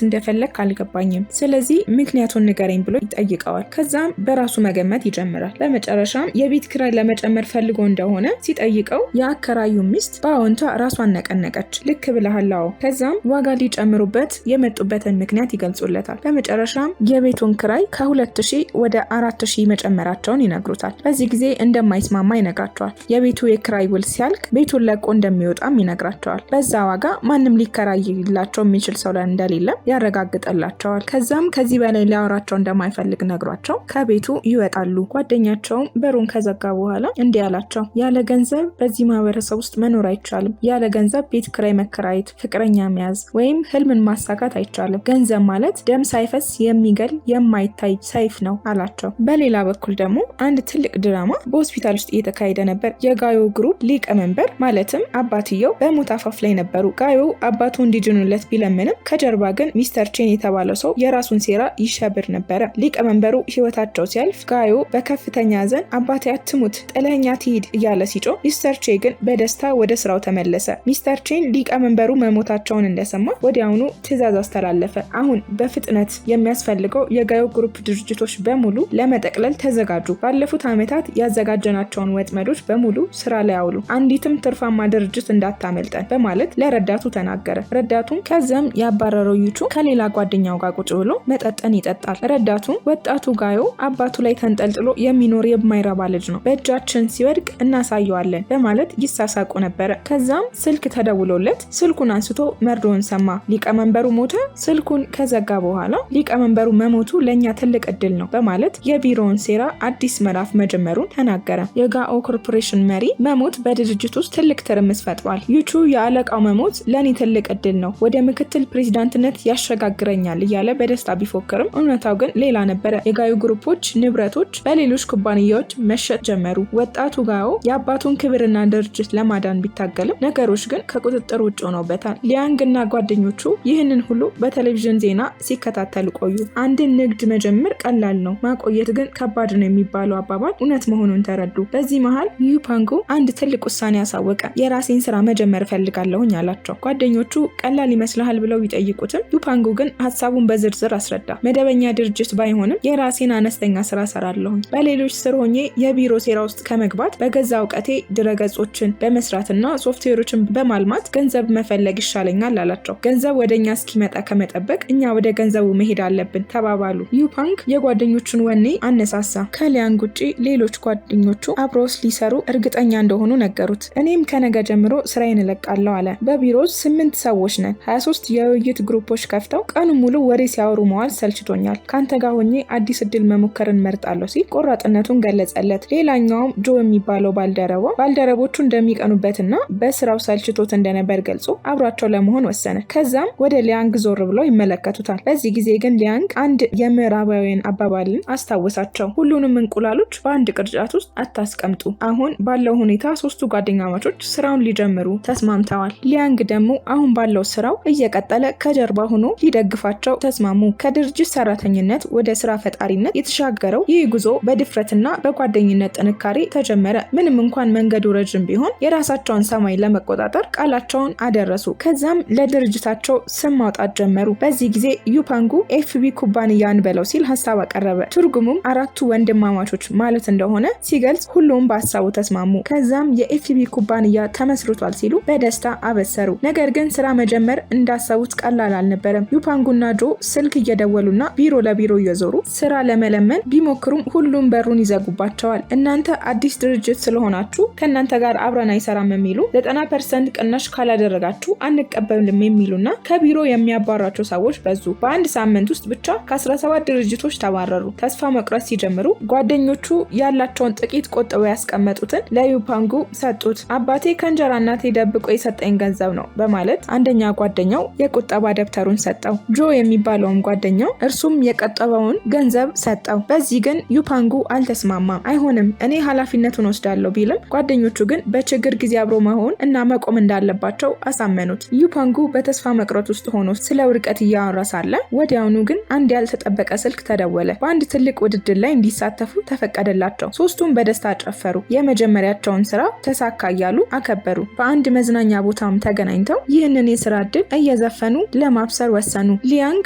እንደፈለግ አልገባኝም፣ ስለዚህ ምክንያቱን ንገረኝ ብሎ ይጠይቀዋል። ከዛም በራሱ መገመት ይጀምራል። በመጨረሻም የቤት ኪራይ ለመጨመር ፈልጎ እንደሆነ ሲጠይቀው የአከራዩ ሚስት በአዎንታ ራሷን ነቀነቀች። ልክ ብለሃል፣ አዎ። ከዛም ዋጋ ሊጨምሩበት የመጡበትን ምክንያት ይገልጹለታል። በመጨረሻም የቤቱን ክራይ ከ2000 ወደ 4000 መጨመራቸውን ይነግሩታል። በዚህ ጊዜ እንደማይስማማ ይነግራቸዋል። የቤቱ የክራይ ውል ሲያልቅ ቤቱን ለቆ እንደሚወጣም ይነግራቸዋል። በዛ ዋጋ ማንም ሊከራይላቸው የሚችል ሰው እንደሌለ ያረጋግጥላቸዋል። ከዛም ከዚህ በላይ ሊያወራቸው እንደማይፈልግ ነግሯቸው ከቤቱ ይወጣሉ። ጓደኛቸውም በሩን ከዘጋ በኋላ እንዲህ አላቸው፣ ያለ ገንዘብ በዚህ ማህበረሰብ ውስጥ መኖር አይቻልም። ያለ ገንዘብ ቤት ክራይ መከራየት፣ ፍቅረኛ መያዝ ወይም ህልምን ማሳካት አይቻልም። ገንዘብ ማለት ደም ሳይፈስ የሚገል የማይታይ ሰይፍ ነው አላቸው። በሌላ በኩል ደግሞ አንድ ትልቅ ድራማ በሆስፒታል ውስጥ እየተካሄደ ነበር። የጋዮ ግሩፕ ሊቀመንበር ማለትም አባትየው በሞት አፋፍ ላይ ነበሩ። ጋዮ አባቱ እንዲድኑለት ቢለምንም ከጀርባ ግን ሚስተር ቼን የተባለው ሰው የራሱን ሴራ ይሸብር ነበረ። ሊቀመንበሩ ህይወታቸው ሲያልፍ ጋዮ በከፍተኛ ሐዘን አባቴ አትሙት፣ ጥለኸኝ አትሂድ እያለ ሲጮህ፣ ሚስተር ቼ ግን በደስታ ወደ ስራው ተመለሰ። ሚስተር ቼን ሊቀመንበሩ መሞታቸውን እንደሰማ ወዲያውኑ ትዕዛዝ አስተላለፈ። አሁን በፍጥነት የሚያስፈልገው የጋዮ ግሩፕ ድርጅቶች በሙሉ ለመጠቅለል ተዘጋጁ። ባለፉት ዓመታት ያዘጋጀናቸውን ወጥመዶች በሙሉ ስራ ላይ አውሉ፣ አንዲትም ትርፋማ ድርጅት እንዳታመልጠን በማለት ለረዳቱ ተናገረ። ረዳቱም ከዚያም ያባረረው ዩቹ ከሌላ ጓደኛው ጋር ቁጭ ብሎ መጠጥን ይጠጣል። ረዳቱም ወጣቱ ጋዮ አባቱ ላይ ተንጠልጥሎ የሚኖር የማይረባ ልጅ ነው፣ በእጃችን ሲወድቅ እናሳየዋለን በማለት ይሳሳቁ ነበረ። ከዛም ስልክ ተደውሎለት ስልኩን አንስቶ መርዶውን ሰማ። ሊቀመንበሩ ሞተ። ስልኩን ከዘጋ በኋላ ሊቀመንበሩ መሞቱ ለእኛ ትልቅ እድል ነው በማለት የቢሮውን ሴራ አዲስ ምዕራፍ መጀመሩን ተናገረ። የጋኦ ኮርፖሬሽን መሪ መሞት በድርጅት ውስጥ ትልቅ ትርምስ ፈጥሯል። ዩቹ የአለቃው መሞት ለእኔ ትልቅ እድል ነው፣ ወደ ምክትል ፕሬዚዳንትነት ያሸጋግረኛል እያለ በደስታ ቢፎክርም እውነታው ግን ሌላ ነበረ። የጋዮ ግሩፖች ንብረቶች በሌሎች ኩባንያዎች መሸጥ ጀመሩ። ወጣቱ ጋዮ የአባቱን ክብርና ድርጅት ለማዳን ቢታገልም ነገሮች ግን ከቁጥጥር ውጭ ሆነውበታል። ሊያንግ እና ጓደኞቹ ይህንን ሁሉ በቴሌቪዥን ዜና ሲከታተሉ ቆዩ። አንድን ንግድ መጀመር ቀላል ነው፣ ማቆየት ግን ከባድ ነው የሚባለው አባባል እውነት መሆኑን ተረዱ። በዚህ መሃል ዩፓንጉ አንድ ትልቅ ውሳኔ ያሳወቀ። የራሴን ስራ መጀመር እፈልጋለሁኝ አላቸው። ጓደኞቹ ቀላል ይመስልሃል ብለው ቢጠይቁትም ዩፓንጉ ግን ሀሳቡን በዝርዝር አስረዳ። መደበኛ ድርጅት ባይሆንም የራሴን አነስተኛ ስራ ሰራለሁኝ። በሌሎች ስር ሆኜ የቢሮ ሴራ ውስጥ ከመግባት በገዛ እውቀቴ ድረገጾችን በመስራትና ሶፍትዌሮችን በማልማት ገንዘብ መፈለግ ይሻለኛል አላቸው። ገንዘብ ወደ እኛ እስኪመጣ ከመጠበቅ እኛ ወደ ገንዘቡ መሄድ አለብን ተባባሉ። ዩፓንግ የጓደኞቹን ወኔ አነሳሳ። ከሊያንግ ውጪ ሌሎች ጓደኞቹ አብረውስ ሊሰሩ እርግጠኛ እንደሆኑ ነገሩት። እኔም ከነገ ጀምሮ ስራዬን እለቃለሁ አለ። በቢሮ 8 ሰዎች ነን። 23 የወይን የውይይት group ኦች ከፍተው ቀኑን ሙሉ ወሬ ሲያወሩ መዋል ሰልችቶኛል። ከአንተ ጋር ሆኜ አዲስ እድል መሞከርን መርጣለሁ ሲል ቆራጥነቱን ገለጸለት። ሌላኛውም ጆ የሚባለው ባልደረባ ባልደረቦቹ እንደሚቀኑበትና በስራው ሰልችቶት እንደነበር ገልጾ አብሯቸው ለመሆን ወሰነ። ከዛም ወደ ሊያንግ ዞር ብለው ይመለከቱታል። በዚህ ጊዜ ግን ሊያንግ አንድ የምዕራባውያን አባባልን አስታወሳቸው። ሁሉንም እንቁላሎች በአንድ ቅርጫት ውስጥ አታስቀምጡ። አሁን ባለው ሁኔታ ሶስቱ ጓደኛማቾች ስራውን ሊጀምሩ ተስማምተዋል። ሊያንግ ደግሞ አሁን ባለው ስራው እየቀጠለ ከጀርባ ሆኖ ሊደግፋቸው ተስማሙ። ከድርጅት ሰራተኝነት ወደ ስራ ፈጣሪነት የተሻገረው ይህ ጉዞ በድፍረትና በጓደኝነት ጥንካሬ ተጀመረ። ምንም እንኳን መንገዱ ረጅም ቢሆን የራሳቸውን ሰማይ ለመቆጣጠር ቃላቸውን አደረሱ። ከዛም ለድርጅታቸው ስም ማውጣት ጀመሩ። በዚህ ጊዜ ዩፓንጉ ኤፍቢ ኩባንያን በለው ሲል ሀሳብ አቀረበ። ትርጉሙም አራቱ ወንድማማቾች ማለት እንደሆነ ሲገልጽ ሁሉም በሀሳቡ ተስማሙ። ከዛም የኤፍቢ ኩባንያ ተመስርቷል ሲሉ በደስታ አበሰሩ። ነገር ግን ስራ መጀመር እንዳሰቡት ቀላል አልነበረም። ዩፓንጉና ጆ ስልክ እየደወሉና ቢሮ ለቢሮ እየዞሩ ስራ ለመለመን ቢሞክሩም ሁሉም በሩን ይዘጉባቸዋል። እናንተ አዲስ ድርጅት ስለሆናችሁ ከእናንተ ጋር አብረን አይሰራም የሚሉ፣ 90% ቅናሽ ካላደረጋችሁ አንቀበልም የሚሉና ከቢሮ የሚያባሯቸው ሰዎች በዙ። በአንድ ሳምንት ውስጥ ብቻ ከ17 ድርጅቶች ተባረሩ። ተስፋ መቁረጥ ሲጀምሩ ጓደኞቹ ያላቸውን ጥቂት ቆጥበው ያስቀመጡትን ለዩፓንጉ ሰጡት። አባቴ ከእንጀራ እናቴ ደብቆ የሰጠኝ ገንዘብ ነው በማለት አንደኛ ጓደኛው የቁጠባ ደብተሩን ሰጠው። ጆ የሚባለውም ጓደኛው እርሱም የቆጠበውን ገንዘብ ሰጠው። በዚህ ግን ዩፓንጉ አልተስማማም። አይሆንም፣ እኔ ኃላፊነቱን ወስዳለሁ ቢልም ጓደኞቹ ግን በችግር ጊዜ አብሮ መሆን እና መቆም እንዳለባቸው አሳመኑት። ዩፓንጉ በተስፋ መቁረጥ ውስጥ ሆኖ ስለ ውድቀት እያወራ ሳለ ወዲያውኑ ግን አንድ ያልተጠበቀ ስልክ ተደወለ። በአንድ ትልቅ ውድድር ላይ እንዲሳተፉ ተፈቀደላቸው። ሶስቱም በደስታ ጨፈሩ። የመጀመሪያቸውን ስራ ተሳካ እያሉ አከበሩ። በአንድ መዝናኛ ቦታም ተገናኝተው ይህንን የስራ እድል እየዘፈኑ ለማብሰር ወሰኑ። ሊያንግ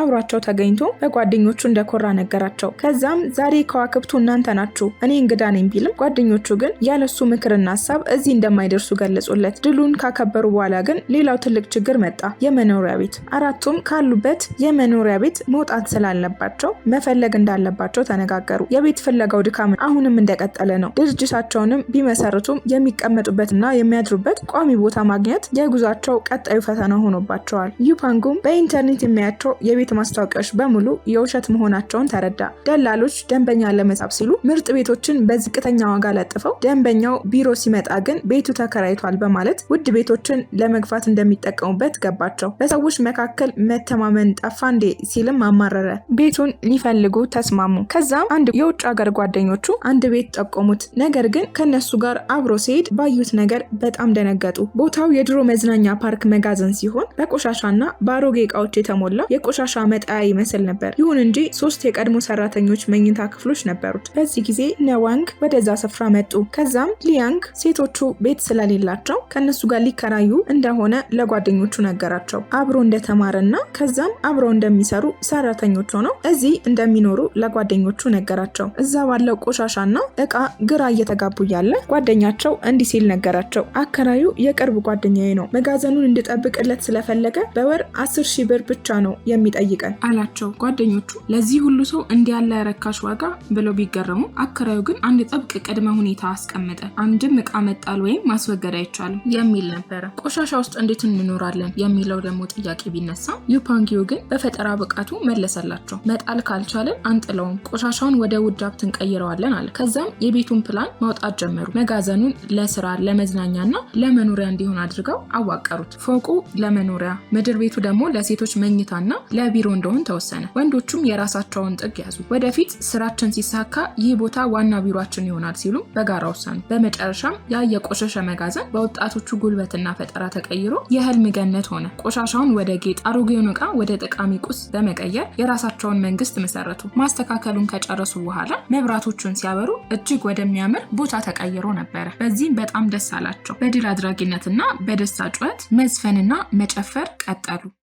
አብሯቸው ተገኝቶ በጓደኞቹ እንደኮራ ነገራቸው። ከዛም ዛሬ ከዋክብቱ እናንተ ናችሁ፣ እኔ እንግዳ ነኝ ቢልም ጓደኞቹ ግን ያለሱ ምክርና ሀሳብ እዚህ እንደማይደርሱ ገለጹለት። ድሉን ካከበሩ በኋላ ግን ሌላው ትልቅ ችግር መጣ፣ የመኖሪያ ቤት። አራቱም ካሉበት የመኖሪያ ቤት መውጣት ስላለባቸው መፈለግ እንዳለባቸው ተነጋገሩ። የቤት ፍለጋው ድካም አሁንም እንደቀጠለ ነው። ድርጅታቸውንም ቢመሰርቱም የሚቀመጡበትና የሚያድሩበት ቋሚ ቦታ ማግኘት የጉዟቸው ቀጣዩ ፈተና ሆኖባቸዋል። ዩፓንጉም በኢንተርኔት የሚያያቸው የቤት ማስታወቂያዎች በሙሉ የውሸት መሆናቸውን ተረዳ። ደላሎች ደንበኛ ለመሳብ ሲሉ ምርጥ ቤቶችን በዝቅተኛ ዋጋ ለጥፈው ደንበኛው ቢሮ ሲመጣ ግን ቤቱ ተከራይቷል በማለት ውድ ቤቶችን ለመግፋት እንደሚጠቀሙበት ገባቸው። በሰዎች መካከል መተማመን ጠፋ እንዴ ሲልም አማረረ። ቤቱን ሊፈልጉ ተስማሙ። ከዛም አንድ የውጭ ሀገር ጓደኞቹ አንድ ቤት ጠቆሙት። ነገር ግን ከነሱ ጋር አብሮ ሲሄድ ባዩት ነገር በጣም ደነገጡ። ቦታው የድሮ መዝናኛ ፓርክ መጋዘን ሲሆን በቆሻሻና በአሮጌ እቃዎች የተሞላ የቆሻሻ መጣያ ይመስል ነበር። ይሁን እንጂ ሶስት የቀድሞ ሰራተኞች መኝታ ክፍሎች ነበሩት። በዚህ ጊዜ ነዋንግ ወደዛ ስፍራ መጡ። ከዛም ሊያንግ ሴቶቹ ቤት ስለሌላቸው ከነሱ ጋር ሊከራዩ እንደሆነ ለጓደኞቹ ነገራቸው። አብሮ እንደተማረና ከዛም አብረው እንደሚሰሩ ሰራተኞች ሆነው እዚህ እንደሚኖሩ ለጓደኞቹ ነገራቸው። እዛ ባለው ቆሻሻና እቃ ግራ እየተጋቡ እያለ ጓደኛቸው እንዲህ ሲል ነገራቸው። አከራዩ የቅርብ ጓደኛዬ ነው። መጋዘኑን እንድጠብቅለት ስለፈለገ በወር 10,000 ብር ብቻ ነው የሚጠይቀን አላቸው። ጓደኞቹ ለዚህ ሁሉ ሰው እንዲህ ያለ ረካሽ ዋጋ ብለው ቢገረሙ አከራዩ ግን አንድ ጥብቅ ቅድመ ሁኔታ አስቀመጠ። አንድም እቃ መጣል ወይም ማስወገድ አይቻልም የሚል ነበረ። ቆሻሻ ውስጥ እንዴት እንኖራለን የሚለው ደግሞ ጥያቄ ቢነሳ ዩፓንጊዮ ግን በፈጠራ ብቃቱ መለሰላቸው። መጣል ካልቻለን አንጥለውም፣ ቆሻሻውን ወደ ውድ ሀብት እንቀይረዋለን አለ። ከዛም የቤቱን ፕላን ማውጣት ጀመሩ። መጋዘኑን ለስራ፣ ለመዝናኛና ለመኖሪያ እንዲሆን አድርገው አዋቀሩት። ፎቁ ለመኖሪያ፣ ምድር ቤቱ ደግሞ ለሴቶች መኝታና ለቢሮ እንደሆን ተወሰነ። ወንዶቹም የራሳቸውን ጥግ ያዙ። ወደፊት ስራችን ሲሳካ ይህ ቦታ ዋና ቢሮአችን ይሆናል ሲሉ በጋራ ወሰኑ። በመጨረሻም ያ የቆሸሸ መጋዘን በወጣቶቹ ጉልበትና ፈጠራ ተቀይሮ የህልም ገነት ሆነ። ቆሻሻውን ወደ ጌጥ፣ አሮጌውን ዕቃ ወደ ጠቃሚ ቁስ በመቀየር የራሳቸውን መንግስት መሰረቱ። ማስተካከሉን ከጨረሱ በኋላ መብራቶቹን ሲያበሩ እጅግ ወደሚያምር ቦታ ተቀይሮ ነበረ። በዚህም በጣም ደስ አላቸው። በድል አድራጊነትና በደስታ ጩኸት መዝፈንና መጨፈር ቀጠሉ።